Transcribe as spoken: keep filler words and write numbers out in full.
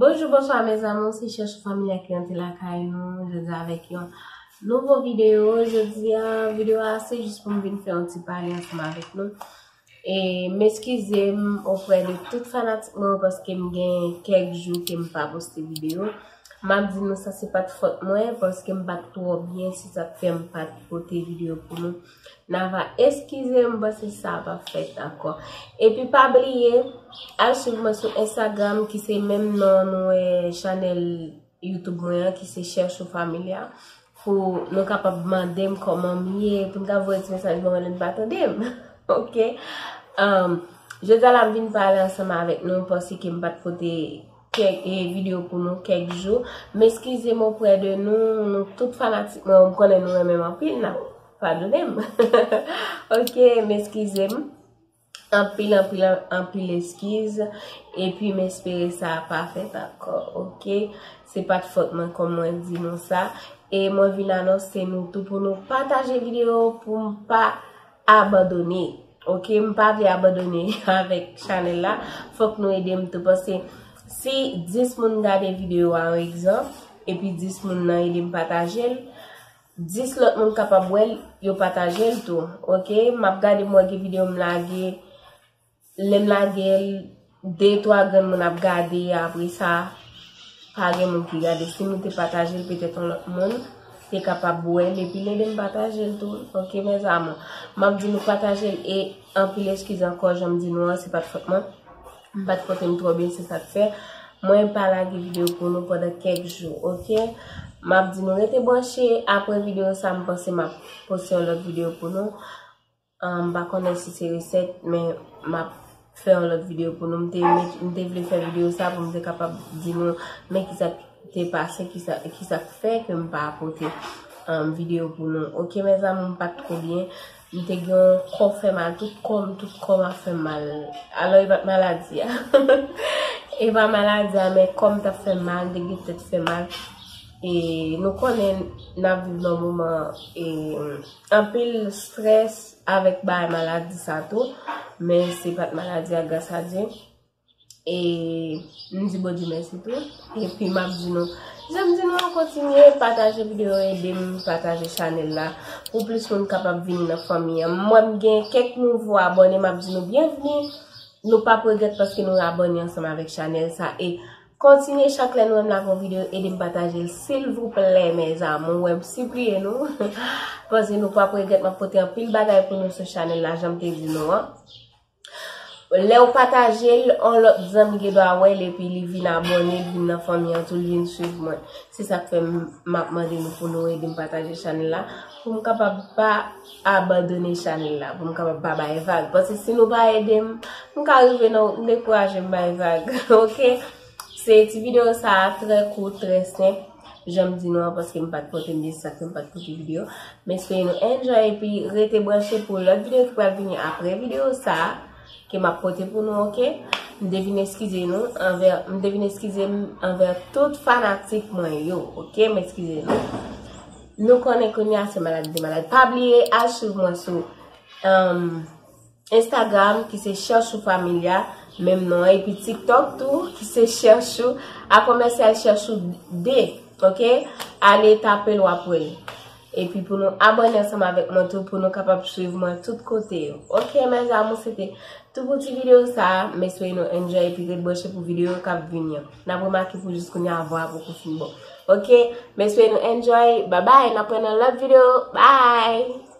Bonjou, bonswa, mes amours, se Chèchou Familya ki rantre lakay nou jodi avèk yon nouvo videyo. Jodi a, videyo a se jis pou m vin fè yon ti pale ansanm avèk nou. E m eskize m oprè de tout fanatik mwen yo paske m gen kèk jou ke m pa poste videyo. M ap di nou sa se pa t fòt mwen paske m pa t twò byen, se sa k fè m pa t pote videyo pou nou. N a va eskize m, m panse sa p ap fèt ankò. Epi pa bliye, al swiv mwen sou Instagram ki se menm non nou wè chanèl YouTube mwen an, ki se Chèchou Familya, pou nou kapab mande m kòman m ye, pou n ka voye ti mesaj ban mwen lè n pa tande m. Ok? Um, jodi a la m vin pale ansanm avèk nou, paske m pa t pote kèk, e, videyo pou nou kèk jou. M eskize m oprè de nou, nou tout fanatik mwen, m konnen nou renmen m anpil, n ap padone m. Ok, m eskize m. Anpil, anpil, anpil eskiz. Epi m espere sa pa fèt ankò, ok? Se pa t fòt mwen, kòm mwen di nou sa. E mwen vin anonse nou tou pou nou pataje videyo pou m pa abandone. Ok, m pa vle abandone avèk chanèl la. Fòk nou ede m tou, paske si dis moun gade videyo a, yon egzanp, epi dis moun nan ede m pataje l, dis lòt moun kapab wè l, yo pataje l tou. Ok, m ap gade, m wè gen videyo m lage, lè m lage l, de, twa grenn moun ap gade, apre sa, pa gen moun ki gade. Si nou te pataje l, petèt yon lòt moun te kapab wè l, epi l ede m pataje l tou. Ok, mes amours, m ap di nou pataje l, e anpil eskiz ankò, jan m di nou an, se pa t fòt mwen. M pa t pote m twò byen, se sa k fè mwen pa lage videyo pou nou pandan kèk jou, ok? M ap di nou rete branche, apre videyo sa, m panse m ap poste yon lòt videyo pou nou. Ah, m pa konnen si se resèt, men m ap fè yon lòt videyo pou nou. M te met, m te vle fè videyo sa pou m te kapab di nou, men kisa k te pase, kisa, kisa k fè ke m pa pote, um, videyo pou nou. Ok, mes amours, m pa t twò byen. M te gen yon kò fè mal, tout kò m, tout kò m ap fè m mal. Alò, e pa t maladi a. E pa maladi a, men kò m t ap fè m mal, m te gen tèt fè mal. E nou konnen n ap viv nan moman, e, anpil strès avèk bagay maladi sa tou. Men se pa t maladi a, gras a Dye. E m di Bondye mèsi tou. Epi m ap di nou, jan m di nou an, kontinye pataje videyo, ede m pataje chanèl la pou plis moun kapab vini nan fanmi an. Mwen, m gen kèk nouvo abòne, m ap di nou byenvni. Nou p ap regrèt paske nou abòne ansanm avèk chanèl sa. E kontinye, chak lè nou wè m lage yon videyo, ede m pataje l, silvouplè, mes amours. Wè m sipliye nou. Paske nou p ap regrèt, m ap pote anpil bagay pou nou sou chanèl la, jan m te di nou an. Lè w pataje l, yon lòt zanmi gen dwa wè l epi li vin abòne, li vin nan fanmi an tou, li vin swiv mwen. Se sa k fè m, m ap mande nou pou nou ede m pataje chanèl la, pou m kapab pa abandone chanèl la, pou m kapab pa bay vag. Paske si nou pa ede m, m ka rive nan, m dekouraje, m bay vag. Ok? Se ti videyo sa a, trè kout, trè senp. Jan m di nou an, paske m pa t pote, m di sa ke m pa t pote videyo. M espere nou enjoy epi rete branche pou lòt videyo ki pral vini apre videyo sa a ke m ap pote pou nou, ok? M te vin eskize nou anvè, m te vin eskize m anvè tout fanatik mwen yo, ok? M eskize nou. Nou konnen kounye a se maladi de maladi. Pa bliye al swiv mwen sou, um, Instagram, ki se Chèchou Familya, menm non an, epi TikTok tou, ki se Chèchou, a komèsyal Chèchou de, ok? Ale tape l, w ap wè l. Epi pou nou abòne ansanm avèk mwen tou, pou nou kapab swiv mwen tout kote yo. Ok, mes amours, se te tou pou ti videyo sa a. M espere nou enjoy epi ret branche pou videyo k ap vini an. N ap remake pou jis kounye a vwa a poko fin bon. Ok, m espere nou enjoy. Bye bye, n ap wè nan lòt videyo. Bye!